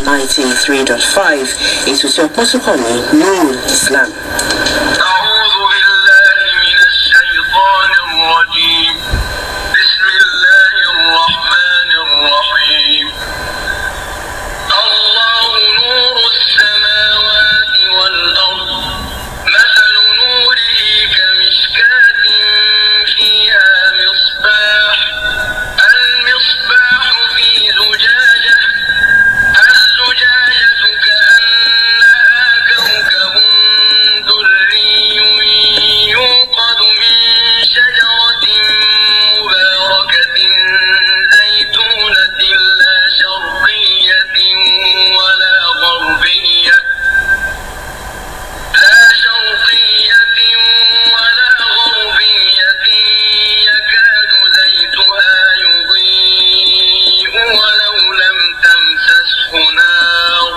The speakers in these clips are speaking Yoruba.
93.5 ètò tí ọpọ́n sún kàn ní Nurul Islam. أعوذ بالله من الشيطان الرجيم. بسم الله الرحمن الرحيم. الله نور السماوات والأرض، مثل نوره كمشكاة فيها مصباح، المصباح في زجاجة، الزجاجة كأنها كوكب دري يوقد من شجرة مباركة زيتونة لا شرقية ولا غربية، لا شرقية ولا غربية، يكاد زيتها يضيء ولو لم تمسسه نار،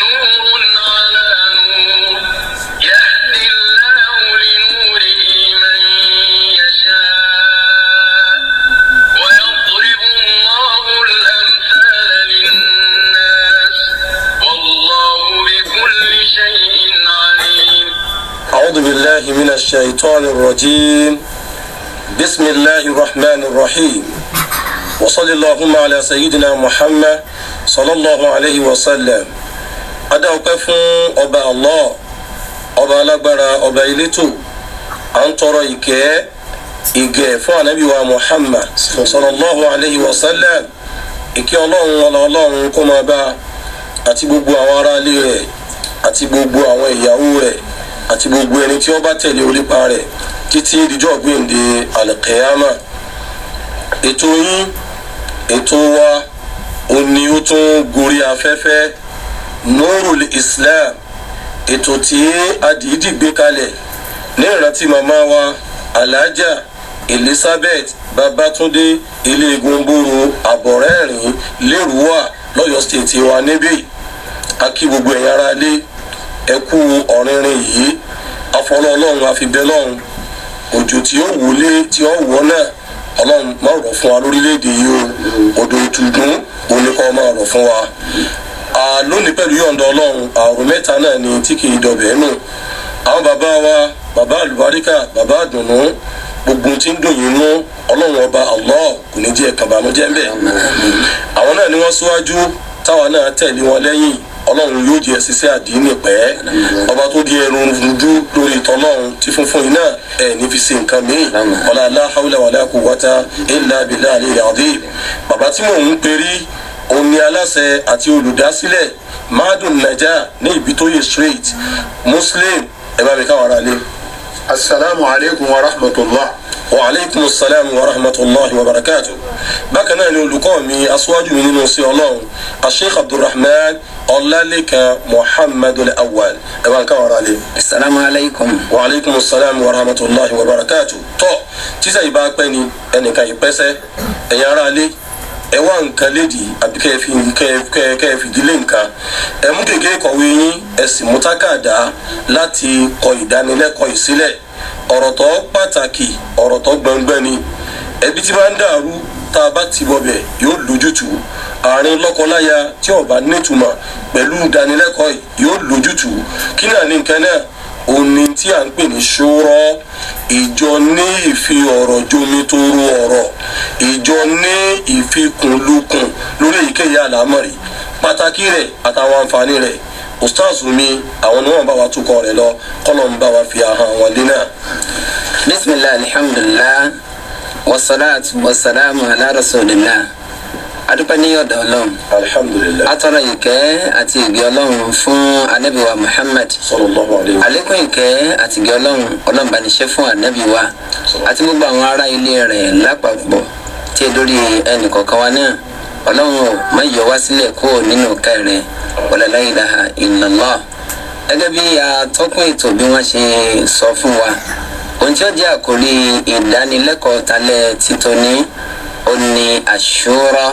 نور على نور، يهدي الله لنوره من يشاء، ويضرب الله الأمثال للناس، والله بكل شيء عليم. أعوذ بالله من الشيطان الرجيم. بسم الله الرحمن الرحيم، وصلى اللهم على سيدنا محمد صلى الله عليه وسلم. Adá ọpẹ́ fún ọba Allah, ọba alágbára, ọba elétò. À ń tọrọ ìkẹ́ ìgẹ̀ fún ànábì wa Muhammad صلى الله عليه وسلم. Ìkẹ́ Ọlọ́run, ọlá Ọlọ́run kó máa bá àti gbogbo àwọn aráalé rẹ̀ àti gbogbo àwọn ìyàwó rẹ̀ àti gbogbo ẹni tí ó bá tẹ̀lé orípa rẹ̀ títí dijọ́ gbèǹde alqiyama. Ètò yín, ètò wa, òní ó tún gorí afẹ́fẹ́, Nurul Islam, ètò tí a dìídì gbé kalẹ̀ ní ìrántí màmá wa Alhaja Elizabeth Babatunde Iléegun-Boro Àbọ̀rẹ́rìn lérúwà lọ́yọ̀ọ́ State wa níbí. A kí gbogbo ẹ̀yin ará ilé, ẹ kú ọ̀rìnrìn yìí. Afọlọ́ Ọlọ́run àfibẹ́ lọ́run, òjò tí ó wọlé tí ó wọ́ náà, Ọlọ́run má rọ̀ fún wa lórílẹ̀‐èdè yìí o. Odò ìtùdún òní kọ́ máa rọ̀ fún wa. Lónìí, pẹ̀lú yọ̀ǹda Ọlọ́run, àrùn mẹ́ta náà ni tí kì í dọ̀bẹ̀ nù. Àwọn bàbá wa, bàbá àlùbáríkà, bàbá àdùnnú, gbogbo tí ń dùn yín nú, Ọlọ́run ọba Allah kò ní jẹ́ ẹ̀kan bànújẹ́ ń bẹ̀. Àwọn náà ni wọ́n síwájú, táwa náà tẹ̀lé wọn lẹ́yìn. Ọlọ́run yóò jẹ́ ṣiṣẹ́ àdínì pẹ́. Ọba tó di ẹrun dúdú lórí ìtọ́lọ́run tí funfun yìí náà ẹ̀ ní fi ṣe nǹkan míì. Ọlá لا حول ولا قوة إلا بالله العظيم. Bàbá tí mò ń perí òun ni aláṣẹ àti olùdásílẹ̀ Madun Naja ní Ìbítóyè Street Muslim. Ẹ bá mi káwọn ará lé. Asalaamu aleykum wa rahmatulah. وعليكم السلام ورحمة الله وبركاته. Bákan náà ni olùkọ́ mi, aṣíwájú mi nínú sí Ọlọ́run, Asheikh Abdulrahman Ọlálẹ́kan Muhammadu Awwal. Ẹ bá ń káwọn ará lé. Asalaamu aleykum. وعليكم السلام ورحمة الله وبركاته. Tọ́ tíṣà yìí bá pẹ́ ni ẹnìkan yìí pẹ́sẹ́. Ẹ̀yin ará lé, ẹ wá nǹkan lédi àbí kẹ́ ẹ fi kẹ́ ẹ fìdílé nǹkan. Ẹ mú gègé ìkọ̀wé yín, ẹ sì mú tákàdá láti kọ ìdánilẹ́kọ̀ọ́ yìí sílẹ̀. Ọ̀rọ̀ tó pàtàkì, ọ̀rọ̀ tó gbọ̀ngbọ̀n ni. Ẹbí tí bá ń dàrú, tá a bá ti bọ̀bẹ̀, yóò lójútùú. Àárín lọ́kọláya tí ó bá nítumọ̀, pẹ̀lú ìdánilẹ́kọ̀ọ́ yìí yóò lójútùú. Kí náà ní nǹkan náà? Òní tí à ń pè ní ṣúrọ́, ìjọ ní ìfi ọ̀rọ̀ jomi toro ọ̀rọ̀, ìjọ ní ìfikùnlukùn lórí èyíkéyìí àlámọ̀rí. Pàtàkì rẹ̀ àtàwọn àǹfààní rẹ̀, ustaz mi, àwọn ni wọ́n bá wa tukọ̀ rẹ̀ lọ. Kọ́lọ̀ ń bá wa fi ahọ́n wọn lé náà. بسم الله، الحمد لله، والصلاة والسلام على رسول الله. Adúpẹ́ ní ọ̀dọ̀ Ọlọ́run. الحمد لله. Atọ́rọ ìkẹ́ àti ìgẹ́ Ọlọ́run fún anabi wa Muhammad. صلى الله عليه. Àlékún ìkẹ́ àti ìgẹ́ Ọlọ́run, Ọlọ́run bá ní ṣe fún anabi wa àti gbogbo àwọn ará ilé rẹ̀ lápapọ̀ tí ẹ dórí ẹnì kọ̀ọ̀kan wa náà. Ọlọ́run ò má yọ wá sílẹ̀ kúrò nínú ìkẹ́ rẹ̀. Wala لا إله إلا الله. Gẹ́gẹ́ bí atọ́kùn ètò bí wọ́n ṣe sọ fún wa, ohun tí ó jẹ́ àkórí ìdánilẹ́kọ̀ọ́ talẹ́ títóní ó ní الشورى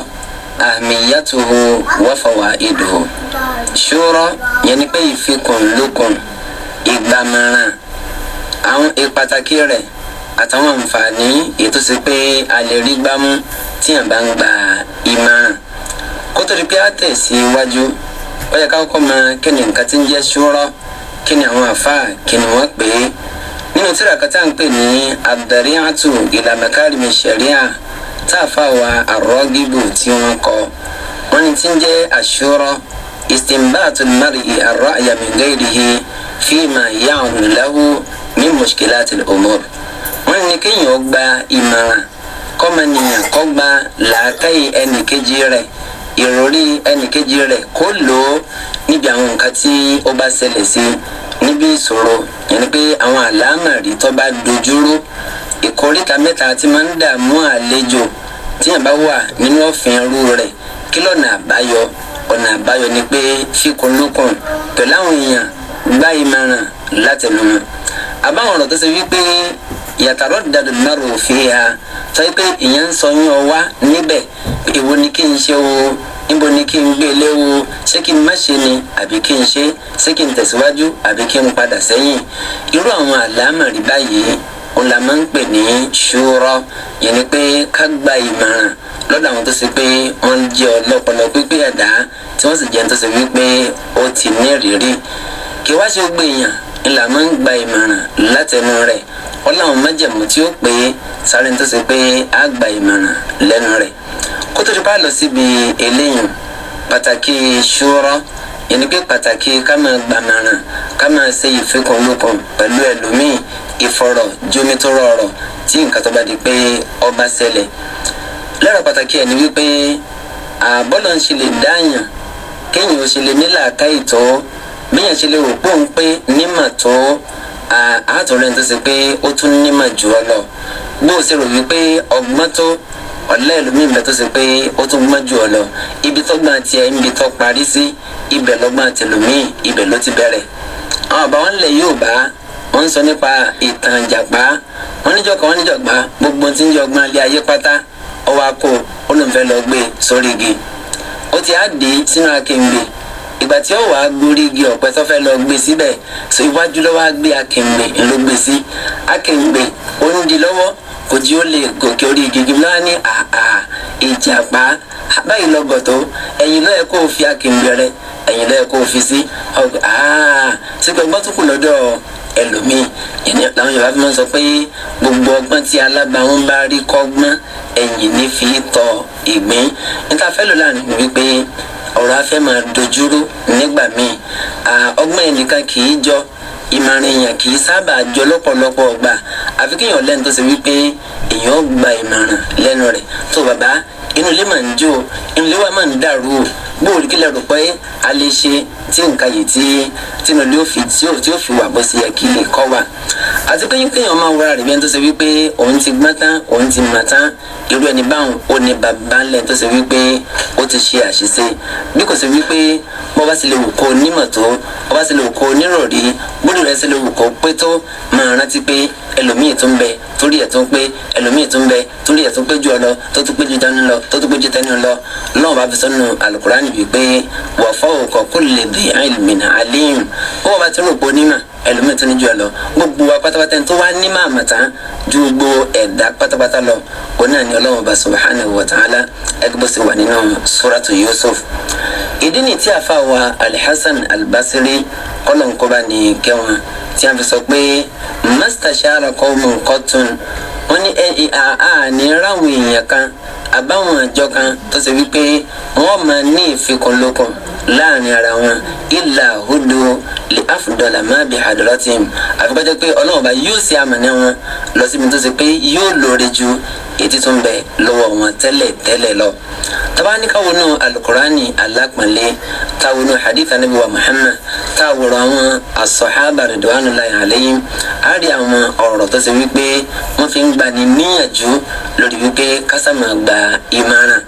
أهميته وفوائده. Ṣúrọ́ yẹn ni pé ìfikùnlukùn, ìgbàmọ̀ràn, àwọn ìpàtàkì rẹ̀ àtàwọn àǹfààní ètò sí pé a lè rí gbámú tí yàn bá ń gba ìmọ̀ràn. Kó tó di pé á tẹ̀ sí iwájú, ó yẹ ká kọ́kọ́ mọ kí ni nǹkan tí ń jẹ́ ṣúrọ́, kí ni àwọn àfáà kí ni wọ́n pè é. Nínú tírà kan tá à ń pè ní ad-Dari'atu ila makarimi sharia tá a fà wá ar-Ragibu tí wọ́n kọ, wọ́n ní tí ń jẹ́ àṣúrọ́ istinbatul mar'i ar-ra'ya min ghayrihi fima ya'rud lahu min mushkilatil umur. Wọ́n ní kéèyàn gba ìmọ̀ràn, kọ́mọnìyàn kó gba làákàyè ẹnìkejì rẹ̀, ìròrí ẹnìkejì rẹ̀, kó lò ó níbi àwọn nǹkan tí ó bá ṣẹlẹ̀ sí níbi ìṣòro, yẹn ni pé àwọn àlámọ̀rí tó bá dojúrú, ìkóríta mẹ́ta tí máa ń dààmú àlejò tíyàn bá wà nínú ọ̀fìn irú rẹ̀, kí lọ́nà àbáyọ? Ọ̀nà àbáyọ ni pé fíkun lókun pẹ̀lú àwọn èèyàn, gbá ìmọ̀ràn látẹnu wọn. Àbáwọn ọ̀rọ̀ tó ṣe wípé yàtàrọ̀ dàdú márùn òfin ha sọ pé ìyẹn ń sọ yín ọwá níbẹ̀, èwo ni kí n ṣe o, níbo ni kí n gbé lé o, ṣé kí n má ṣe ni àbí kí n ṣe, ṣé kí n tẹ̀síwájú àbí kí n padà sẹ́yìn? Irú àwọn àlámọ̀rí báyìí òun la máa ń pè ní ṣúrọ́, yẹn ni pé ká gba ìmọ̀ràn lọ́dọ̀ àwọn tó ṣe pé wọ́n jẹ́ ọlọ́pọlọ pípé ẹ̀dá, tí wọ́n sì jẹ́ tó ṣe wípé ó ti ní ìrírí. Kí wá ṣe gbé èèyàn ńlá máa ń gba ìmọ̀ràn látẹnu rẹ̀, ó láwọn májẹ̀mú tí ó pé sáré tó ṣe pé á gba ìmọ̀ràn lẹ́nu rẹ̀. Kó tó di pa lọ síbi eléyìí, pàtàkì ṣúrọ́, yẹn ni pé pàtàkì ká máa gbàmọ̀ràn, ká máa ṣe ìfikùnlukùn pẹ̀lú ẹlòmíì, ìfọ̀rọ̀ jómitóró ọ̀rọ̀ tí nǹkan tó bá di pé ọba ṣẹlẹ̀. Lẹ́rọ̀ pàtàkì ẹ̀ ni wípé àbọ̀lọ̀ ń ṣe lè dáàyàn, kéèyàn ó ṣe lè ní làákàyè tó, bíyàn ṣe lè wò pé òun pé nímọ̀ tó, àtúnrẹ́ tó ṣe pé ó tún nímọ̀ jù ọ lọ. Bó o ṣe rò wípé ọgbọ́n tó, ọ̀lẹ́ ẹlòmíì bẹ tó ṣe pé ó tún gbọ́n jù ọ lọ. Ibi tọ́gbọ́n tiẹ̀ níbi tó parí sí, ibẹ̀ lọ́gbọ́n tẹlòmíì ibẹ̀ ló ti bẹ̀rẹ̀. Àwọn àbá wọn lẹ̀ yóò bá wọn ń sọ nípa ìtàn ìjàpá. Wọn níjọ́ kan wọn níjọ̀gbá gbogbo tí ń jọ ọgbọ́n ilé ayé pátá ọwọ́ akó ó lóun fẹ́ lọ gbé sórí igi, ó ti á dé sínú akéǹgbè. Ìgbà tí ó wàá gorí igi ọ̀pẹ tó fẹ́ lọ gbé síbẹ̀, so iwájú ló wàá gbé akéǹgbè ló gbé sí. Akéǹgbè ó ń di lọ́wọ́, kò jí ó lè gòkè orí igi. Igi lọ́wọ́ ní àà ìjàpá báyìí lọ́gọ̀ tó, ẹ̀yìn ló yẹ kó o fi akéǹgbè rẹ, ẹ̀yìn ló yẹ kó o fi sí. Sípò ẹgbọ́n tó kù lọ́dọ̀ ẹlòmíì. Yẹn làwọn Yorùbá fi máa ń sọ pé gbogbo ọgbọ́n tí alábàáwọn bá rí kọ́gbọ́n, ẹ̀yìn ní fi tọ ìgbín. Níta fẹ́ lò láàrin ni wípé ọ̀rọ̀ afẹ́ máa dojúrú nígbà míì. Ọgbọ́n ẹnìkan kì í jọ, ìmọ̀ràn èèyàn kì í sábà jọ lọ́pọ̀lọpọ̀ ọgbà, àfi kéèyàn lẹ́nu tó ṣe wípé èèyàn gba ìmọ̀ràn lẹ́nu rẹ̀. Tó bàbá, inú ilé máa ń jó, inú ilé wa máa ń dàrú o, bóòlù kí lè rò pé a lè ṣe tí nǹkan yìí tí tínú ilé tí ó fi wà bó ṣe yẹ kí lè kọ́ wa. Àti pé kéèyàn máa wúra rẹ̀ bí ẹni tó ṣe wípé òun ti gbọ́n tán, òun ti mọ̀ tán, irú ẹni báwọn ó ní bàbá ńlẹ̀ tó ṣe wípé ó ti ṣe àṣìṣe. Bí kò ṣe wípé bó bá ṣe lè wù kó onímọ̀ tó, bó bá ṣe lè wù kó onírọ̀rí, bóde rẹ̀ ṣe lè wù kó pé tó, máa rántí pé ẹlòmíì tó ń bẹ torí ẹ̀ tó ń pé, ẹlòmíì tó ń bẹ torí ẹ̀ tó ń pé jù ọ lọ, tó tún pé ju tẹnu lọ, tó tún pé ju tẹnu lọ. Lọ́wọ́ bá fi sọ́nù alukurani wípé wa fawqa kulli dhi ilmin alim. Ó wọ́n bá ti rò pé onímọ̀, ẹlòmíì tó ní jù ọ lọ. Gbogbo wa pátápátá tó wá ní máa mọ̀tán ju gbogbo ẹ̀dá pátápátá lọ, òun náà ni Ọlọ́run bá subhanahu wa ta'ala, ẹgbẹ́ bó ṣe wà nínú suratu Yusuf. Ìdí ni tí a fa wa Alhassan Albasiri kọ́lọ̀nkọ́ba ní kẹwọn tí a fi sọ pé mastashara qawmun qattun, wọ́n ní àní ráwọn èèyàn kan àbáwọn àjọ kan tó ṣe wípé wọ́n máa ní ìfikùnlukùn láàrin ara wọn, illa hudu li afdala ma bi hadratihim, àfikọ́jẹ́ pé Ọlọ́run bá yóò ṣe àmọ̀nà wọn lọ síbi tó ṣe pé yóò lóore ju ètí tó ń bẹ lọ́wọ́ wọn tẹ́lẹ̀ tẹ́lẹ̀ lọ. Tọ́ba ní ká wọnú alukurani alápọ̀nlé, tá wọnú hadith anabi wa Muhammad, tá wọ̀rọ̀ àwọn asọ̀hábà ridwanullahi alayhim, á rí àwọn ọ̀rọ̀ tó ṣe wípé wọ́n fi ń gbani níyànjú lórí wípé kásámà gba ìmọ̀ràn.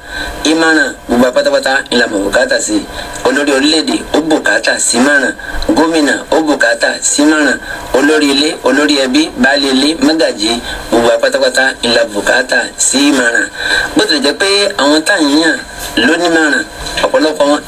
Ìmọ̀ràn gbogbo pátápátá ńlá mọ̀ bùkátà sí. Olórí orílẹ̀-èdè ó bùkátà sí mọ̀ràn, gómìnà ó bùkátà sí mọ̀ràn, olórí ilé, olórí ẹbí, baálé ilé, mọ́gàjí, gbogbo pátápátá ńlá bùkátà sí ìmọ̀ràn. Bó tilẹ̀ jẹ́ pé àwọn tá à ń yàn lónímọ̀ràn, ọ̀pọ̀lọpọ̀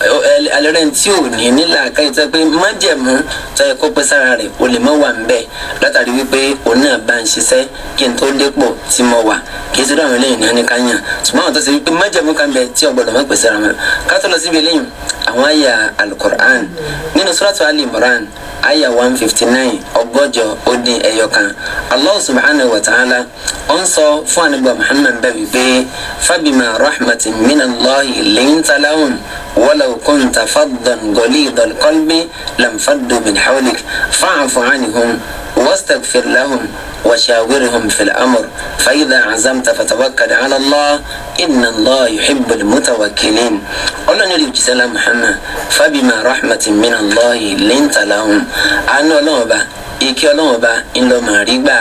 alẹ́rẹ́ tí ò ní nílà káyọ̀ tó yẹ pé májẹ̀mú tó yẹ kó pẹ́ sára rẹ̀ o lè má wà ń bẹ̀ látàrí wípé òun náà bá ń ṣiṣẹ́ kí n tó dépò tí mo wà, kì í ṣe dáhùn eléyìí náà ní ká yàn. Ṣùgbọ́n àwọn tó ṣe wípé májẹ̀mú kan bẹ tí ò gbọ́dọ̀ má pẹ́ síra wọn. Ká tó lọ síbi eléyìí, àwọn àyà alukur'an nínú suratu Ali Imran, àyà 159, 161, Allah subhanahu wa ta'ala ó ń sọ fún anigba Muhammad bẹ́ẹ̀ wípé fabima rahmatin minallahi linta lahum walaw kunta faddan ghalidal qalbi lamfaddu min hawlik fa'fu anhum wastaghfir lahum وشاورهم في الأمر فإذا عزمت فتوكل على الله إن الله يحب المتوكلين. Ọlọ́run yóò jíṣẹ́ lá Muhammad, fabima rahmatin min Allahi linta lahum, àánú Ọlọ́run ọba, ike Ọlọ́run ọba ńlọ màrí gbà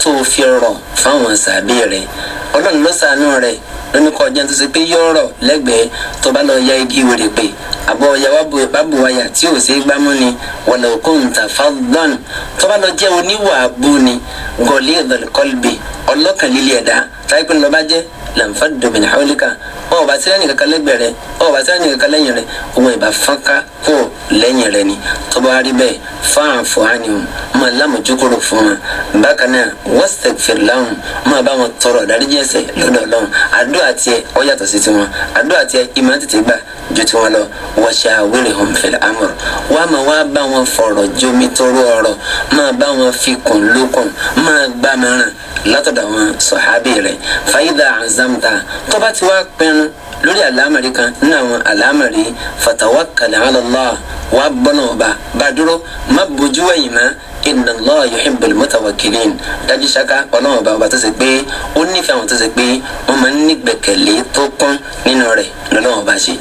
tó fi rọ̀ fáwọn sàbí rẹ̀. Ọlọ́run ló ṣàánú rẹ̀ lónìí kọjá tó ṣe pé yọ̀ọ̀rọ̀ lẹ́gbẹ̀ẹ́ tó bá lọ ya igi wèrè pé àbọ̀ ya bábùwáyà tí ò ṣe é gbámú ni. Walau kunta faddan, tó bá lọ jẹ́ oníwà abú ni, ghalidhal qalbi, ọlọ́kàn líle ẹ̀dá táyé pé ńlọba jẹ́, lanfaddu min hawlika, ọba tí lẹ́yìn kankan lẹ́gbẹ̀ẹ́ rẹ, ọba tí lẹ́yìn kankan lẹ́yìn rẹ, òun ìbá fọ́nká kó lẹ́yìn rẹ ni. Tó bá rí bẹ́ẹ̀, fa'fu anhum, máa lámójúkúrò fún wọn. Bákan náà, wastaghfir lahum, máa bá wọn tọrọ ìdáríjì ẹ̀ṣẹ̀ lọ́dọ̀ Ọlọ́run. Àdúrà tiẹ̀ ó yàtọ̀ sí tiwọn, àdúrà tiẹ̀ ìmọ̀ tètè gbà ju tiwọn lọ. Wa shawirhum fil amr, wàá máa wá bá wọn fọ̀rọ̀ jomi tọrọ ọ̀rọ̀, máa bá wọn fi kùn lókun, máa gbá mìíràn látọ̀dọ̀ àwọn sọ̀hábì rẹ̀. Fa idha azamta, tó bá ti wá pinnu lórí àlámọ̀rí kan nínú àwọn àlámọ̀rí, fatawakkal ala Allah, wà bọ́nà ọba bá dúró, má bójú wẹ̀yìn mọ́. Inna Allah yuhibbul mutawakkilin, dájú ṣáká Ọlọ́run ọba, ọba tó ṣe pé ó nífẹ̀ẹ́ àwọn tó ṣe pé wọ́n máa ń nígbẹ̀kẹ̀lé tó kún nínú rẹ̀ lọ́lọ́run ọba ṣe.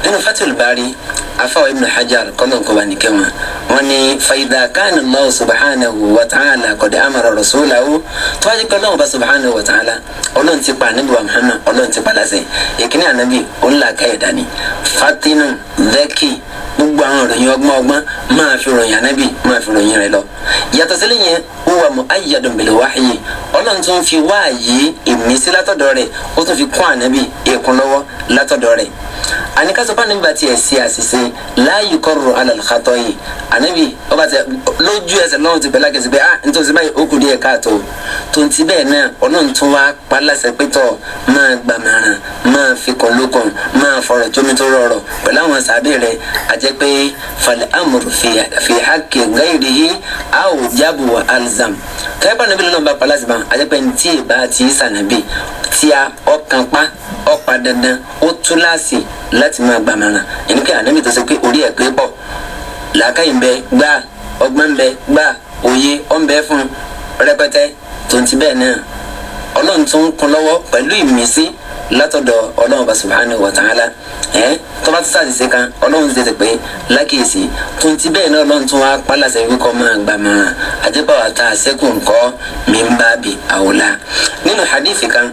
Nínú Fathul Bari, afáwọ̀ Ibn Hajar kọ́lọ̀ nǹkan bá nìkẹ́ wọn, wọn ni fa idha kana Allah subhanahu wa ta'ala qad amara rasulahu, tó wájú pé Ọlọ́run ọba subhanahu wa ta'ala, Ọlọ́run ti pa ànábì wa Muhammad, Ọlọ́run ti pa láṣẹ. Ìkíní ànábì òun là ká ẹ̀dá ni fatinu dhaki, gbogbo àwọn ìròyìn ọgbọ́n ọgbọ́n máa fi ròyìn ànábì, máa fi ròyìn rẹ̀ lọ. Yàtọ̀ sílẹ̀ yẹn, huwa mu'ayyadun bil wahyi, Ọlọ́run tún fi wáàyè ìmísí látọ̀dọ̀ rẹ̀, ó tún fi kún ànábì èkún lọ́wọ́ látọ̀dọ̀ rẹ̀. Àníkàsọ́pá nígbà tí ẹ̀ ṣe àṣìṣe, la yuqarru ala al-khata'i, ànábì ọba tẹ lójú ẹsẹ̀ lọ́wọ́ ti pẹ̀lú àkẹ́sì pé ah, nítorí báyìí ó kù díẹ̀ káàtó. Tó ń ti bẹ́ẹ̀ náà, Ọlọ́run tún wá pa láṣẹ pé tọ̀ máa gbàmọ̀ràn, máa fi kàn lókun, máa fọ̀rọ̀ tómi tó rọrọ̀ pẹ̀lú àwọn sàbẹ̀ rẹ̀. Àjẹ́ pé fal amru fi haqqi ghayrihi awjabu wa alzam, tẹ́gbà níbi lọ́nà bá pa láṣẹ bá, àjẹ́ pé ntí ìbá ti sànàbí tí a ọkàn pa ọ̀pá dandan, ó túláàsì láti máa gbàmọ̀ràn. Ẹni pé ànábì tó ṣe pé orí ẹ̀ pé pọ̀, làákàyè ń bẹ gbà, ọgbọ́n ń bẹ gbà, òye ọ̀ ń bẹ fún rẹpẹtẹ, tó ń ti bẹ́ẹ̀ náà Ọlọ́run tó ń kún lọ́wọ́ pẹ̀lú ìmísí látọ̀dọ̀ Ọlọ́run bá subhanahu wa ta'ala. Ẹ̀ tó bá tó sàṣìṣe kan, Ọlọ́run ti tètè pé lákìyèsí. Tó ń ti bẹ́ẹ̀ náà, Ọlọ́run tó wá pálàṣẹ wíkọ́ máa gbàmọ̀ràn, àjẹpàwà tá a sẹ́kù ńkọ́ min babi awla. Nínú hadithi kan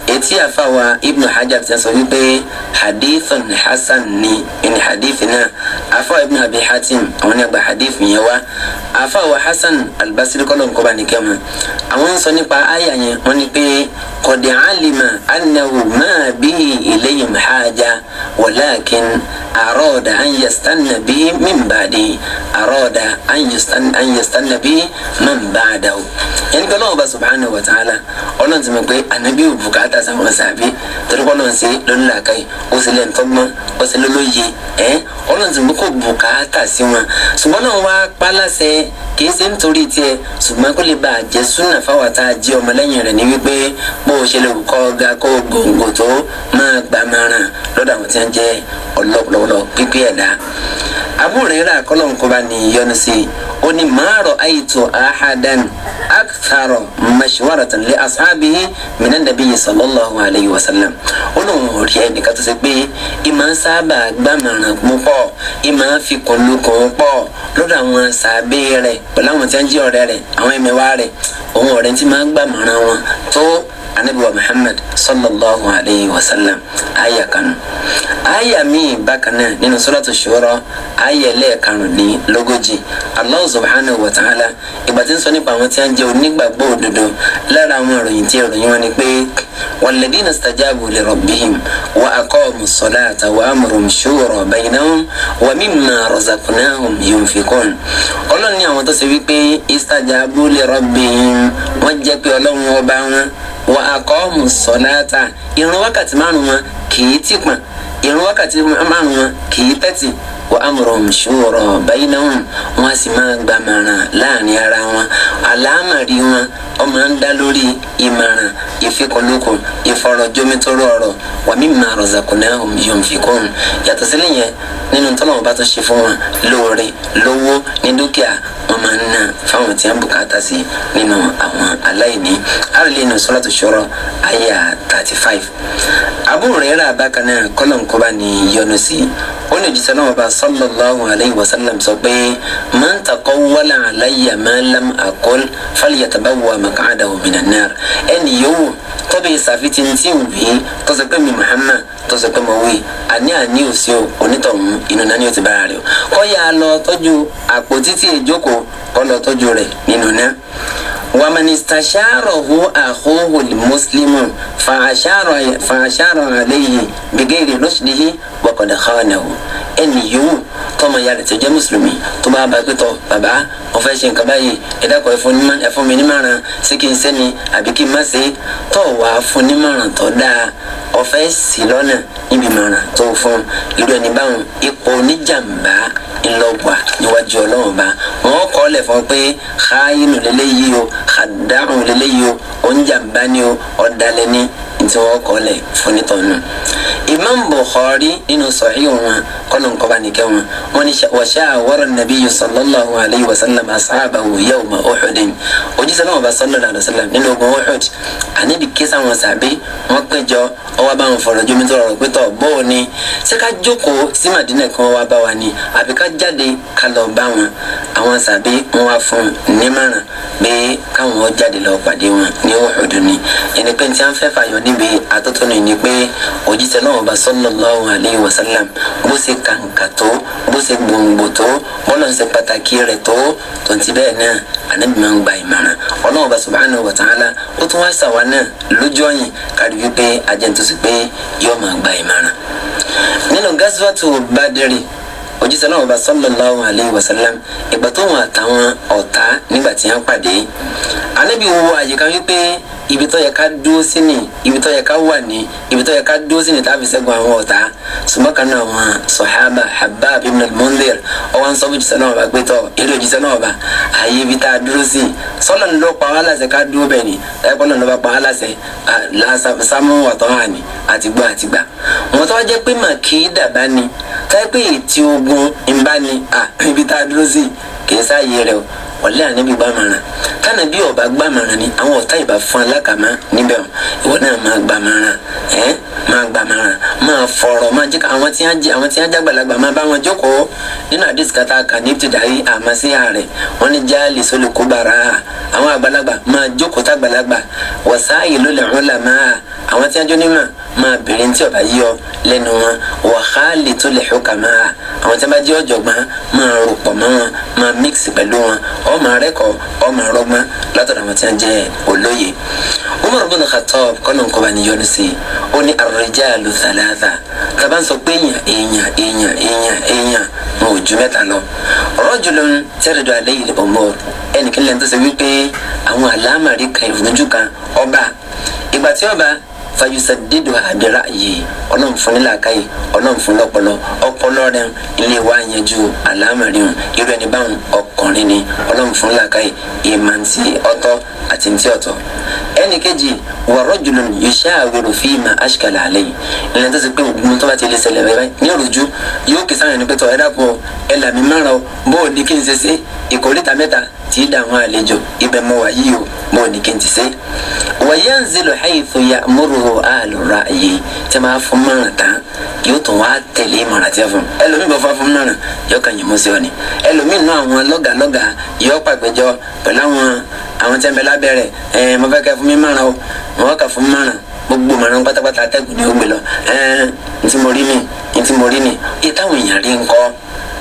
etí àfàwà Ibn Hajar ti sọ wípé hadithun hasan ni ẹni hadith náà, àfàwà Ibn Abi Hatim àwọn ní àgbà hadith yẹn wá. Àfàwà Hasan al-Basri kọ́lọ̀ nǹkan bá nìkẹ́ wọn, àwọn ń sọ nípa àyà yẹn, wọ́n ní pé qad alima annahu ma bihi ilayhim haja walakin arada an yastanna bihi min ba'di, arada an yastanna bihi man ba'dahu. Yẹn ní Ọlọ́run bá subhanahu wa ta'ala, Ọlọ́run ti mọ̀ pé ànábì ò bùkátà sáwọn sàbí, torí kọ́ lọ́n ṣe lónìí làákàyè, ó sì lẹ́nu tọ́gbọ́n, ó sì lólóye ẹ́, Ọlọ́run ti mọ̀ kó bùkátà sí wọn, ṣùgbọ́n náà wá pa láṣẹ, kìí ṣe nítorí tiẹ̀, ṣùgbọ́n kó lè bá a jẹ́ súnà fáwọn tá a jẹ́ ọmọlẹ́yìn rẹ̀ ní wípé bó o ṣe lè kọ́ ga kó gbòǹgbò tó máa gbàmọ̀ràn lọ́dọ̀ àwọn tí wọ́n jẹ́ ọlọ́pọ̀lọpọ̀ pípé ẹ̀dá. Abu Hurairah kọ́lọ̀ ń kóbá ní yọnu sí i, ó ní ma ra'aytu ahadan akthara mashwaratan li ashabihi minan nabiyyi sallallahu alayhi wa sallam. Ó lóun ò rí ẹnìkan tó ṣe pé ìmọ̀ sábà gbàmọ̀ràn púpọ̀, ìmọ̀ fi kùnlùkùn pọ̀ lọ́dọ̀ àwọn sàbẹ̀ rẹ̀ pẹ̀lú àwọn tí wọ́n jẹ́ ọ̀rẹ́ rẹ̀, àwọn ẹ̀mẹ̀wá rẹ̀, òun ọ̀rẹ́ tí máa ń gbàmọ̀ràn wọn tó anabi wa Muhammad sallallahu alayhi wa sallam. Aya kanu aya míì bákan náà nínú suratu Shura, aya 35, Allah subhanahu wa ta'ala ìgbà tí ń sọ nípa àwọn tí wọ́n jẹ́ onígbàgbọ́ òdodo, lára àwọn ìròyìn tí ìròyìn wọn ni pé walladhina stajabu li rabbihim wa aqamu ssalata wa amruhum shura baynahum wa mimma razaqnahum yunfikun. Ọlọ́run ní àwọn tó ṣe wípé istajabu li rabbihim, wọ́n jẹ́ pé Ọlọ́run ọba wọn, wa aqamu ssalata, ìrun wákàtí márùn wọn kì í tì pọ̀n. Ìrun wákàtí márùn wọn kì í tẹ́tì. Wa amruhum shura bainahum, wọn a sì máa gbàmọ̀ràn láàrin ara wọn. Àlámọ̀rí wọn ó máa ń dá lórí ìmọ̀ràn, ìfikùnlukùn, ìfọ̀rọ̀jomitoro ọ̀rọ̀. Wa mimma razaqnahum yunfikun. Yàtọ̀ sílẹ̀ yẹn, nínú tọ́lọ́wọ́n bá tún ṣe fún wọn lóore, lówó, ní dúkìá, wọn máa ń ná fáwọn tí wọn bùkátà sí nínú àwọn aláìní. Àròlé inú Suratu Shura àyà 35. Abu Hurairah bákan náà, kọ́lọ̀ nkọ́ba ní yọ́nú sí, ó ní òjíṣẹ́ náà bá sallallahu alayhi wa sallam sọ pé man taqawwala alayya ma lam aqul falyatabawwa maq'adahu minan nar. Ẹnì yòówù tọ́bi ìsàfitì tí ń wí tọ́sọ pé mi Muhammad tọ́sọ pé mo wí àní òsì o, onítọ̀hún inú náà ni ó ti bára rẹ̀ o, kọ́ yà á lọ tọ́jú àpótí tí ìjókòó, kọ́ lọ tọ́jú rẹ̀ nínú náà. ومن استشاره أخوه المسلم فأشار عليه بغير رشده وقد خانه. Ẹnì yòówù tọmọ ya rẹ̀ tó jẹ́ mùsùlùmí tó bá bá pẹ́tọ́, bàbá, mo fẹ́ ṣe nǹkan báyìí, ẹ dákun, ẹ fún mi nímọ̀ràn, ṣé kí n ṣe ni àbí kí n má ṣe? Tó wàá fún nímọ̀ràn tó dáa, ọ̀fẹ́ sí lọ́nà níbi ìmọ̀ràn tó fún irú ẹni báwọn, ipò oníjàmbá ńlọgbà níwájú Ọlọ́run bá wọn kọ́ lẹ̀ fún pé xaayinu lélẹ́yìí o, xadáhùn lélẹ́yìí o, oníjàmbá ni o, ọ̀dàlẹ̀ ni ntí wọ́n kọ́ lẹ̀ fún nítọ̀nù. Imam Bukhari nínú Sahih wọn, kọ́nà nkọ́ba nìkẹ́ wọn, wọn ni wa shawara nabiyyu sallallahu alayhi wa sallam ashabahu yawma Uhudin. Òjíṣẹ́ náà bá sallallahu alayhi wa sallam nínú ogun Uhud, ànábì ké sáwọn sàbí wọn péjọ, ọwọ́ bá wọn fọ̀rọ̀ jómi tó rọrùn pé tọ̀ bóò ni, ṣé ká jókòó sí Madina kí wọ́n wá bá wa ni, àbí ká jáde ká lọ bá wọn? Àwọn sàbí wọn wá fún nímọ̀ràn pé káwọn jáde lọ pàdé wọn ní Uhud ni. Ẹni pé tí wọ́n fẹ́ fàyọ níbi àtótónu ni pé òjíṣẹ́ náà bá sallallahu alayhi wa sallam, bó ṣe kàǹkà tó, bó ṣe gbòǹgbò tó, bọ́lá ń ṣe pàtàkì rẹ̀ tó, tó ti bẹ́ẹ̀ náà, ànábì máa ń gba ìmọ̀ràn. Ọlọ́run bá subhanahu wa ta'ala ó tún wá ṣàwa náà lójú ọ̀yìn kárí wípé ajẹ́ntòsí pé yóò máa gba ìmọ̀ràn. Nínú gazwatu Badri, òjíṣẹ́ náà bá sallallahu alayhi wa sallam, ìgbà tó wọn àtàwọn ọ̀tá nígbà tí wọ́n pàdé, ànábì wo àyíká wípé ibi tó yẹ ká dúró sí ni, ibi tó yẹ ká wà ní, ibi tó yẹ ká dúró sí ni tá a fi ṣẹ́gun àwọn ọ̀tá. Ṣùgbọ́n kan náà àwọn sọ̀hábà, Habab ibn al-Mundhir, ọwọ́n sọ fún òjíṣẹ́ náà bá pé tọ́ eré, òjíṣẹ́ náà bá, àyè ibi tá a dúró sí, sọ́lọ́ ní ló pa wá láṣẹ ká dúró bẹ́ẹ̀ ni? Ẹ̀kọ́ náà ló bá pa wá láṣẹ sámú wàtọ́ hàn ní àtìgbọ́ àtìgbà wọn tó wá jẹ́ pé màkì dàbá ni táyé pé ètí ogun ń bá ní ibi tá a dúró sí kì í sáàyè rẹ o. Wọlé ànábì gbàmọ̀ràn. Kánàbí ọba gbàmọ̀ràn ni àwọn ọ̀tá ìbá fún alákàmá níbẹ̀. Ìwọ náà máa gbàmọ̀ràn, ẹ́ máa gbàmọ̀ràn, máa fọ̀rọ̀, máa jẹ́ àwọn tí wọ́n jẹ́, àwọn tí wọ́n jágbàlagbà, máa bá wọn jókòó. Nínú àdìs kata kà ní tìdáyé àmọ́ sí ààrẹ wọn ní jáàlì sólè kó bàrà, àwọn àgbàlagbà máa jókòó tágbàlagbà, wàsáàyè ló lè rún là máa àwọn tí wọ́n jó nímọ̀, máa bèrè ní tí ọba yí ọ lẹ́nu wọn, wàhálì tó lè xúkà máa àwọn tí wọ́n bá jẹ́ ọ̀jọ̀gbọ́n, máa rò pọ̀ mọ́ wọn, máa mix pẹ̀lú wọn, ọ máa rẹ́kọ̀ọ́, ọ máa rọ́gbọ́n látọ̀dọ̀ àwọn tí wọ́n jẹ́ olóye. Umar bin Khattab, kọ́nà nkọ́ba ni yọ́nu sí i, ó ní ar-rijalu thalatha. Tàbá ń sọ pé èèyàn, èèyàn, èèyàn, èèyàn, èèyàn, wọn ò ju mẹ́ta lọ. Rajulun taridu alayhi al-umur, ẹnìkan lẹ́nu tó ṣe wípé àwọn àlámàrí kan, ìrújú kan ọba, ìgbà tí ọba fayusadidu abira yìí, Ọlọ́run fún ní làákàyè, Ọlọ́run fún lọ́pọlọ, ọpọlọ rẹ̀ ilé wa yanjú àlámàrí hàn. Irú ẹni báwọn, ọkùnrin ni, Ọlọ́run fún làákàyè, ìmọ̀ ntí ọ̀tọ̀ àti ntí ọ̀tọ̀. Ẹnì kejì, wa rajulun yushawiru fima ashkala alayhi, ìlànà tó ti pé ògùn tó bá ti lè ṣẹlẹ̀ báyìí ní òrùjú, yóò kí sáwọn ẹni pé tọ́, ẹ dákun, ẹ là mí márùn o, bó o ní kí n ṣe ṣe ìkórìtà mẹ́ta tí í dààmú àlejò ibẹ̀ mọ́ wá yìí o, bó o ní kí n ti ṣe. Wa yanzilu haythu ya'muruhu ahlu ra'yi, tí a máa fún mọ́ràn tán, yóò tún wá tẹ̀lé ìmọ̀ràn tí a fún. Ẹlòmíì bọ́ fún mọ́ràn, yóò kàn yín mú sí ọ ni. Ẹlòmíì nú àwọn lọ́gàlọ́gà yóò pàgbẹ́jọ pẹ̀lú àwọn tí a ń bẹ lábẹ́rẹ̀ ẹ, mo fẹ́ kẹ́ fún mi mọ́ràn o. Wọ́n kà fún mọ́ràn, gbogbo mọ̀ràn pátápátá atẹ́gùn ni ó gbé lọ. Ẹ ntí mo rí ni, ntí mo rí ni ìtàwọn èèyàn rí ńkọ́?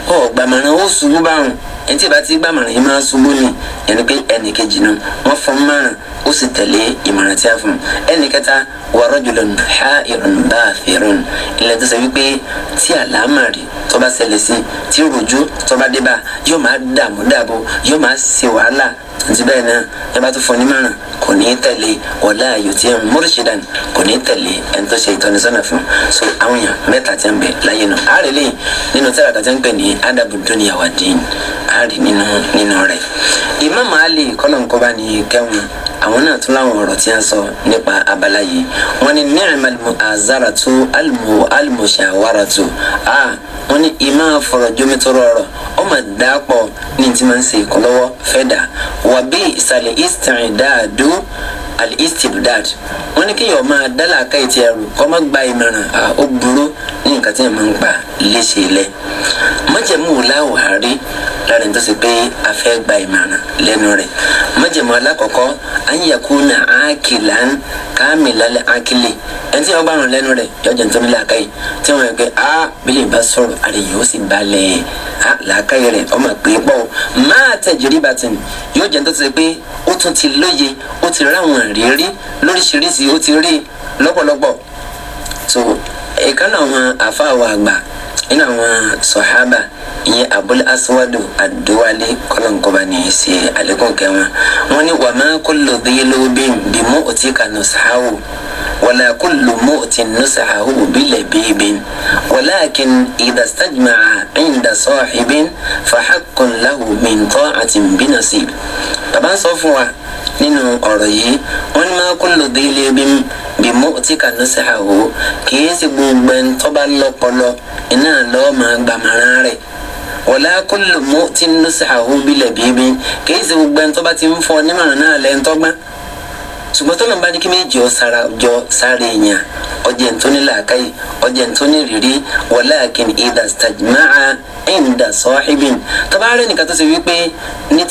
Ọ gbàmọ̀ràn, ó ṣubú báwọn. Ẹni tí ìbá ti gbàmọ̀ràn yìí máa ṣubú ni. Ẹni pé ẹnì kejì nu, wọ́n fún mọ̀ràn, ó sì tẹ̀lé ìmọ̀ràn tí a fún. Ẹnì kẹta Wa rajulun ha'irun ba'thirun, ilẹ̀ tó ṣe wípé tí àlámàrí tó bá ṣẹlẹ̀ sí, tí rújú tó bá dé bá, yóò máa dààmú dààbò, yóò máa ṣe wàhálà. Àti bẹ́ẹ̀ náà, ẹ bá tún fún onímọ̀ràn, kò ní í tẹ̀lé. Wala yuti'u murshidan, kò ní í tẹ̀lé ẹni tó ṣe ìtọ́nisọ́nà fún. So àwọn èèyàn mẹ́ta tí ń bẹ láyé nù, àárẹ̀ lẹ́yìn nínú tírà kan tí ń pè ní Adabu Dunya wa Din, àárẹ̀ nínú rẹ̀. Imam Ali, kọ́lọ̀nkọ́ba ní kẹ́wọn, àwọn náà tún láwọn ọ̀rọ̀ tí a sọ nípa abala yìí. Wọ́n ní ni'mal mu'azaratu al-mushawaratu. Wọ́n ní ìmọ̀ fọ̀rọ̀ jomitoro ọ̀rọ̀, ó mà dápọ̀ ní ti máa ń ṣe ìkọlọ́wọ́ fẹ́ dà wà bí ìsàlẹ̀ isti'dadu al-istibdad. Wọ́n ní kéèyàn máa dálà káyìtì ẹrù kọ́ má gba ìmọ̀ràn, ó burú ní nǹkan tí yẹn máa ń pa léṣe lẹ̀. Májẹ̀mú wò láwàárí lára ní tó ṣe pé a fẹ́ gba ìmọ̀ràn lẹ́nu rẹ̀? Májẹ̀mú alákọ̀ọ́kọ́, an yakuna akilan kamilal akili. Ẹni tí wọ́n gbà ràn lẹ́nu rẹ̀ yọjọ́ nítorí làákàyè tí wọ́n yẹ pé a bílẹ̀ bá sọ̀rọ̀, àrẹ yóò sì balẹ̀, a làákàyè rẹ̀ ọmọ pé pọ̀ máa tajribatin, yóò jẹ́ nítorí pé ó tún ti lóye, ó ti ráwọn ìrírí lóríṣiríṣi, ó ti rí lọ́pọ̀lọpọ̀. So ìkànnì àwọn àfáàwọ̀ àgbà nínú àwọn sọ̀hábà, ìyẹn Abul Aswadu Aduwale, kọlọ̀nkọba ní í ṣe àlékún kẹwọn, wọn ní wa ma kullu dhi lubin bi mu'tika nushahu, wala kullu mu'tin nushahu bilabibin, walakin idha istajma'a inda sahibin fahaqqun lahu min ta'atin binasib. Bàbá ń sọ fún wa nínú ọ̀rọ̀ yìí, wọ́n ní ma kullu dhi lubin bi mu'tika nushahu, kì í ṣe gbogbo ẹni tó bá lọ́pọlọ iná lọ́ọ́ máa gbàmọ̀ràn rẹ̀. Wala kullu mu'tin nushahu bilabibin, kì í ṣe gbogbo ẹni tó bá ti ń fọ nímọ̀ràn náà lẹ́yìn tọ́gbọ́n. Ṣùgbọ́n tọ́lọ̀ bá ní kí méjì ọ sára jọ sáré èèyàn, ọjẹ́ ntọ́ni làákàyè, ọjẹ́ ntọ́ni rírí. Walakin idha istajma'a inda sahibin, tọ́ba rẹ̀ nìkan tó ṣe wípé ní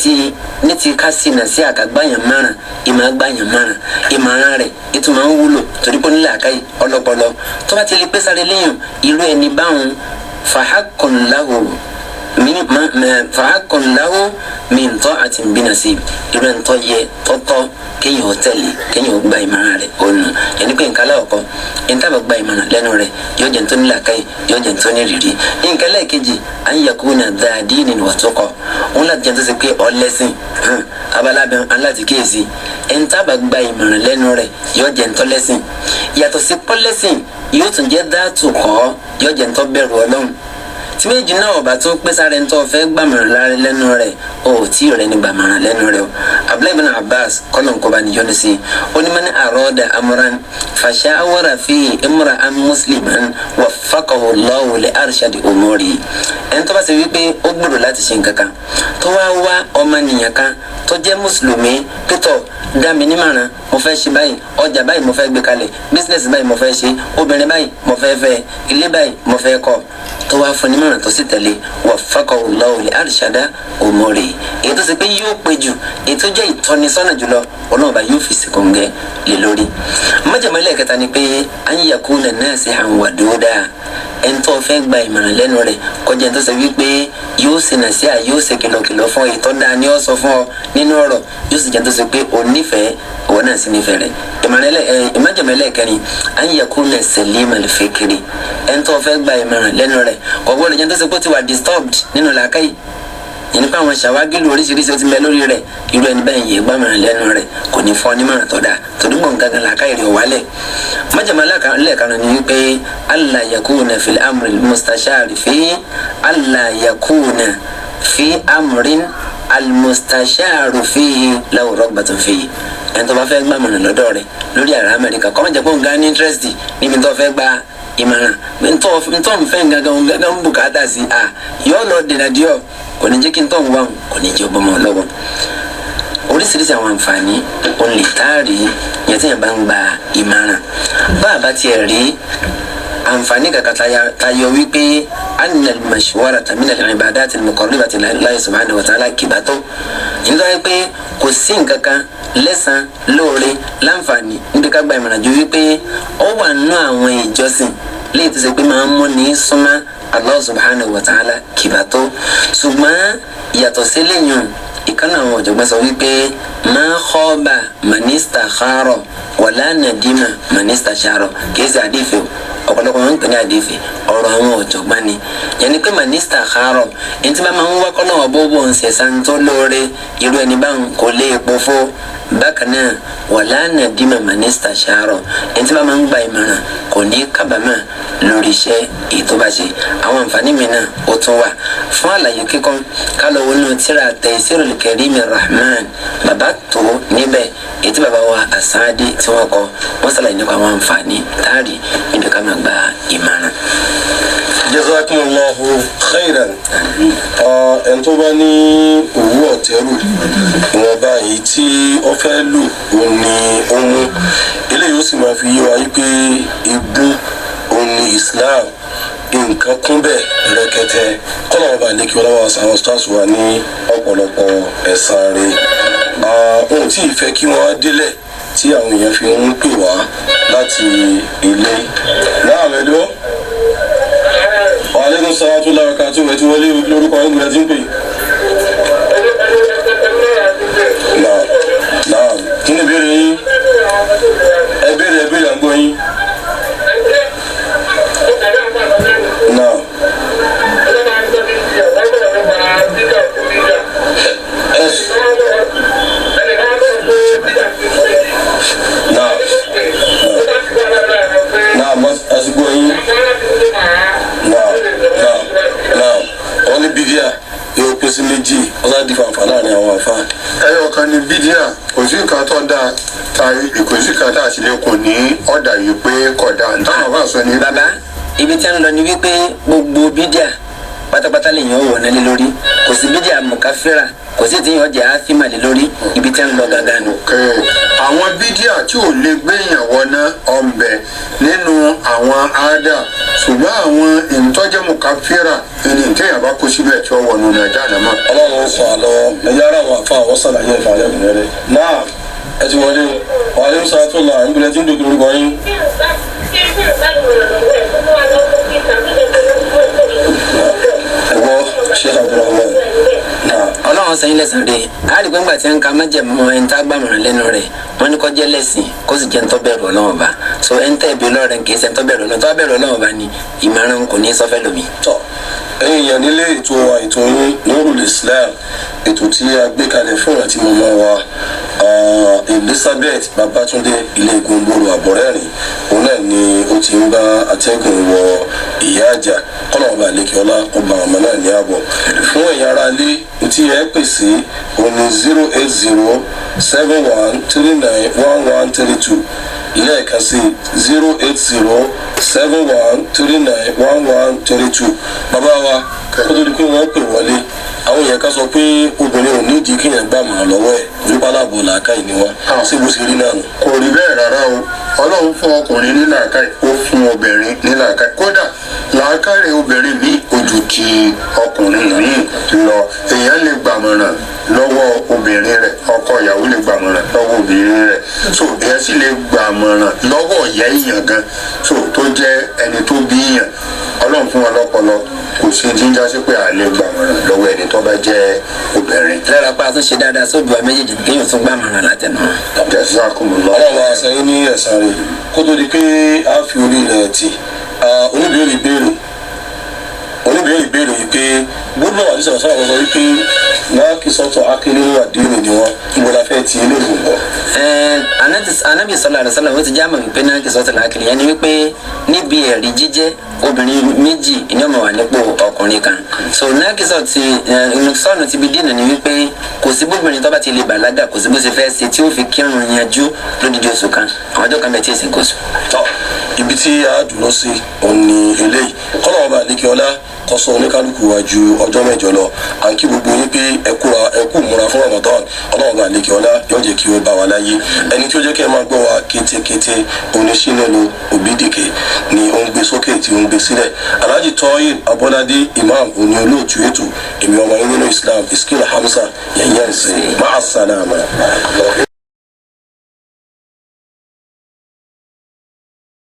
ti kásìnà sí àkàgbáyàn márùn, ìmọ̀ àgbáyàn márùn, ìmọ̀ràn rẹ̀ ìtumọ̀ ń wúlò torí pé ní làákàyè, ọlọ́pọlọ, tọ́ba ti lè pé sáré léyìn irú ẹni báwọn, fahaqqun lahu min ta'atin binasib, irú ẹni tó yẹ tọ́tọ́ kéèyàn tẹ̀lé, kéèyàn gba ìmọ̀ràn rẹ̀ ònù. Ẹni pé nǹkan aláwọ̀kọ́, ẹni tábà gba ìmọ̀ràn lẹ́nu rẹ̀ yóò jẹ́ tó ní làákàyè, yóò jẹ́ tó ní rìrì. Nǹkan lẹ́ẹ̀kejì, an yakuna dha dinin wa tuqa, òun láti jẹ́ tó ṣe pé ọlẹ́sìn. Abala bẹ́ẹ̀ aláti kíyèsí, ẹni tábà gba ìmọ̀ràn lẹ́nu rẹ̀ yóò jẹ́ tó lẹ́sìn. Yàtọ̀ sí pọ́lẹ́sìn, yóò tún jẹ́ dha tuqa, yóò jẹ́ tó bẹ̀rù Ọlọ́run. Tí méjì náà ọba tó pé sáré ń tọ́ fẹ́ gbàmọ̀ràn lára lẹ́nu rẹ̀, ó tí rẹ̀ ní gbàmọ̀ràn lẹ́nu rẹ̀ o. Abdullahi bin Abbas, kọ́lọ̀ nkọ́ba ní yọ́nu sí, ó ní man arada amran fashawara fihi imra'an musliman waffaqahu Allahu li arshadi umuri. Ẹni tó bá ṣe wípé ó gbọ́dọ̀ láti ṣe nǹkan kan, tó wá wá ọmọnìyàn kan tó jẹ́ mùsùlùmí pétọ̀, dá mi nímọ̀ràn, mo fẹ́ ṣe báyìí, ọjà báyìí mo fẹ́ gbé kalẹ̀, business báyìí mo fẹ́ ṣe, obìnrin báyìí mo fẹ́ fẹ́, ilé báyìí mo fẹ́ kọ́, tó wá fún nímọ̀ràn tó sì tẹ̀lé, waffaqahu Allahu li arshada umuri, èyí tó ṣe pé yóò pé jù, èyí tó jẹ́ ìtọ́nisọ́nà jùlọ, Ọlọ́run bá yóò fi ṣèkóńgẹ́ lé lórí. Májàmá ẹlẹ́ẹ̀kẹta ni pé an yakuna nasihan waduda. Ẹni tó fẹ́ gba ìmọ̀ràn lẹ́nu rẹ̀ kọjá ẹni tó ṣe wípé yóò ṣe nàṣíà, yóò ṣe kìlọ̀kìlọ̀ fún ọ, ìtọ́ dáa ni ó sọ fún ọ nínú ọ̀rọ̀, yóò sì jẹ́ tó ṣe pé o nífẹ̀ẹ́, òun náà sì nífẹ̀ẹ́ rẹ̀. Ìmájàmá ẹlẹ́ẹ̀kẹrin, an yakuna salimal fikri. Ẹni tó fẹ́ gba ìmọ̀ràn lẹ́nu rẹ̀ kò gbọ́dọ̀ jẹ́ tó ṣe pé ó ti wà disturbed nínú làákàyè, yẹn nípa àwọn ṣàwágìlì oríṣiríṣi ó ti bẹ lórí rẹ̀. Irú ẹni bẹ́ẹ̀ yìí gbàmọ̀ràn lẹ́nu rẹ̀, kò ní fọ́ onímọ̀ràn tó dáa torí gbọ̀n gangan làákàyè rẹ̀ wálẹ̀. Májàmá lẹ́ẹ̀karùn ni wípé alla yakuna fil amri mustashari fi, alla yakuna fi amrin almustasharu fihi lahu ragbatun fihi. Ẹni tó bá fẹ́ gbàmọ̀ràn lọ́dọ̀ rẹ̀ lórí àrà Amẹ́ríkà, kọ́ máa jẹ́ pé òun gan ní interest níbi tó fẹ́ gba ìmọ̀ràn, ntọ́ nfẹ́ gangan gangan ń bùkátà sí a, yọ lọ dènà díọ̀, kò ní jẹ́ kí n tọ́ ń wá, kò ní jẹ́ ọbọ̀mọ lọ́wọ́. Oríṣiríṣi àwọn àǹfààní òun lè táàrí yẹn tí yẹn bá ń gba ìmọ̀ràn. Bá a bá tiẹ̀ rí àǹfààní kàkà tayọ wípé anna al-mashwarata min al-ibadati al-muqarribati lillahi subhanahu wa ta'ala kìbátó, nítorí pé kò sí nǹkan kan lẹ́sàn lóore láǹfààní níbi ká gba ìmọ̀ràn ju wípé ó wà nínú àwọn ìjọsìn léyìí tó ṣe pé máa ń mú ní súnmọ́ Allah subhanahu wa ta'ala kìbátó. Ṣùgbọ́n ìyàtọ̀ sí lẹ́yìn. Ìkànnì àwọn ọ̀jọ̀gbọ́n sọ wípé ma khaba manista kharo wala nadima manista sharo. Kìí ṣe àdìfẹ́ o, ọ̀pọ̀lọpọ̀ wọn ń pè ní àdìfẹ́, ọ̀rọ̀ àwọn ọ̀jọ̀gbọ́n ni. Yẹnni pé manista kharo, ẹni tí bá máa ń wá kọ́nà ọ̀bọ̀bọ̀ ń sẹ̀sán tó lóore, irú ẹni bá ń kò lè pòfo. Bákan náà wala nadima manista sharo, ẹni tí bá máa ń gba ìmọ̀ràn kò ní kábàámà lórí iṣẹ́ èyí tó bá ṣe. Àwọn àǹfààní mi náà ó tún wà fún àlàyé kíkún. Ká lọ wọnú tírà Taysirul Karimi Rahman, bàbá tó níbẹ̀, èyí tí bàbá wa Asaadi tí wọ́n kọ, wọ́n ṣàlàyé nípa àwọn àǹfààní táàrí níbi ká máa gba ìmọ̀ràn. Jazakumullahu khairan. Ẹni tó bá ní òwú ọ̀tẹ́rù, ìwọ̀nba èyí tí ó fẹ́ lò ó ní ó mú eléyìí, ó sì máa fi yé wa wípé ibú òun ní Islam, nǹkan kún bẹ́ẹ̀ rẹ̀kẹ̀tẹ̀. Kọ́nà ọba àlékí ọlọ́wọ́ àwọn stars wa ní ọ̀pọ̀lọpọ̀ ẹ̀san rẹ̀. Ohun tí ìfẹ́ kí wọ́n délẹ̀ tí àwọn èèyàn fi ń pè wá láti ilé náà mẹ́lò. Wàhálẹ́kùn sáà tó lára ká tó ẹ̀ tí wọlé. Lórúkọ yín, gbọ́dọ̀ tí ń pè. Náà náà, kí ni ìbéèrè yín? Ẹ béèrè, ẹ béèrè, à ń gbọ́ yín. Náà ẹ náà náà mo àsìkò yín. Náà náà náà, wọ́n ní bídíà yóò pín sí méjì, ọ̀sán di fanfa láàrin àwọn àfa. Ẹyọ kan ní bídíà, kò sí nǹkan tó dáa ta, kò sí nǹkan tá a sì lè kùn ní ọ̀dà yìí pé kódà táwọn bá sọ ní. Bàbá, ibi tí a ń lọ ni wípé gbogbo bídíà pátápátá lèèyàn wọ̀ náà lé lórí. Kò sí bídíà mùkáfíra, kò sí ètí yàn jẹ́ àfímà lé lórí. Ibi tí a ń lọ gàgà nù. Ok, àwọn bídíà tí ò lè gbéyàn wọná ọ̀nbẹ nínú àwọn àádà, ṣùgbọ́n àwọn ìtọ́jẹ́ mùkáfíra ẹni téèyàn bá kó síbẹ̀ tí ó wọnú nàìjíríà náà mọ́. Ọlọ́run sọ àlọ́ ẹ̀yà ara àwọn àfa, àwọn sàlàyé ẹ̀fà lẹ́kùnrin rẹ̀. Náà ẹ ti wọlé o. Wàhálẹ́ sọ tó la ń gbọ́dọ̀ tí ń dòkè. Lórúkọ yín? Ẹ gbọ́ Sheikh Abdulrahman náà. Ọlọ́run sẹ́yìn lẹ́sàn rẹ̀. A rí pé ńgbà tí ń ka májẹ̀mú ẹni tá gbàmọ̀ràn lẹ́nu rẹ̀, wọ́n ní kó jẹ́ lẹ́sìn, kó sì jẹ́ ń tó bẹ̀rù Ọlọ́run Ọba. So ẹni tẹ́ ìbí lọ́rẹ̀ kì í ṣe ń tó bẹ̀rù Ọlọ́run. Tó bá bẹ̀rù Ọlọ́run Ọba ni, ìmọ̀ràn kò ní sọ́fẹ́ lómi. Tọ́ ẹ̀yin èèyàn nílé, ètò wa, ètò yín, Nurul Islam, ètò tí a gbé kalẹ̀ fún àti mọ̀mọ́ wa Elizabeth Babatunde ilé gbòǹgbòrò àbọ̀rẹ́rìn, òun náà ni ó ti ń bá atẹ́gùn wọ ìyá àjà. Kọ́nà ọba àlekè ọlá ọba ọmọ náà ní ààbọ̀ fún ẹ̀yin ará ilé. Tí ẹ pè sí òun ní 08071391132. Lẹ́ẹ̀kan sí, 08071391132. Bàbá wa, kó tó di pé wọ́n pè wọlé, àwọn èèyàn kan sọ pé obìnrin ò nídìí kéèyàn gbà mọ̀ràn lọ́wọ́ ẹ̀, nípa aláàbò làákàyè ni wọ́n. Ṣé bó ṣe rí náà nù? Kò rí bẹ́ẹ̀ rárá o. Ọlọ́run fún ọkùnrin ní làákàyè, ó fún obìnrin ní làákàyè. Kódà làákàyè obìnrin míì ojú ti ọkùnrin míì lọ. Èèyàn lè gbàmọ̀ràn lọ́wọ́ obìnrin rẹ̀, ọkọ ìyàwó lè gbàmọ̀ràn lọ́wọ́ obìnrin rẹ̀, so èèyàn sì lè gbàmọ̀ràn lọ́wọ́ ìyá èèyàn gan, so tó jẹ́ ẹni tó bí èèyàn. Ọlọ́run fún wọn lọ́pọlọ, kò sí ti ń já sí pé à lè gbàmọ̀ràn lọ́wọ́ ẹni tó bá jẹ́ obìnrin. Lára pa àtúnṣe dáadáa sóbi wa méjèèjì, kéèyàn tún gbàmọ̀ràn látẹnu. Jazakumullah. Ọlọ́run wa sẹ́yìn ní ẹ̀sán rẹ̀. Kó tó di pé a fi orí rẹ̀ tì, oníbèrè béèrè wípé gbọ́dọ̀ àdìsá sọ̀rọ̀ sọ wípé náà kì í sọ́tọ̀ akéré wà dínì ni wọ́n ń bọ́lá fẹ́ ti eléyìí bọ̀. Anabi sọlá àlọ sọlá, ó ti já mọ̀ wípé náà kì í sọ́tọ̀ lákìrì yẹn ni wípé níbi ẹ̀rí jíjẹ́, obìnrin méjì ní ọmọ wà nípò ọkùnrin kan. So náà kì í sọ ti sọ́ọ̀nù ti bi dínà ni wípé kò sí bóbìnrin tó bá ti lè bàlágà, kò sí bó ṣe fẹ́ ṣe tí ó fi kírun yanjú lódidi oṣù kan, àwọn ọjọ́ kan bẹ̀ tí èsì kò sùn. Tọ́ ibi tí a dúró sí òun ni eléyìí. Kọ́nà ọba àlékè ọlá kọ́sọ́ oníkálukú wa ju ọjọ́ 8 lọ. À ń kí gbogbo yín pé ẹ kúra, ẹ kú múra fún Ramadan. Ọlọ́run ọba àlékè ọlá yóò jẹ́ kí ó bá wa láyé. Ẹni tí ó jẹ́ kí ẹ máa gbọ́ wa kétékété, oníṣínẹ́nu Òbídìkè ni ó ń gbé sókè tí ó ń gbé sílẹ̀. Alhaji Tọ́yìn Abọ́ládé Imam òní olóòtú ètò. Èmi ọmọ yín nínú Islam, Iskil Hamza yẹ̀yẹ́ ǹsẹ̀. Máa sàlámà.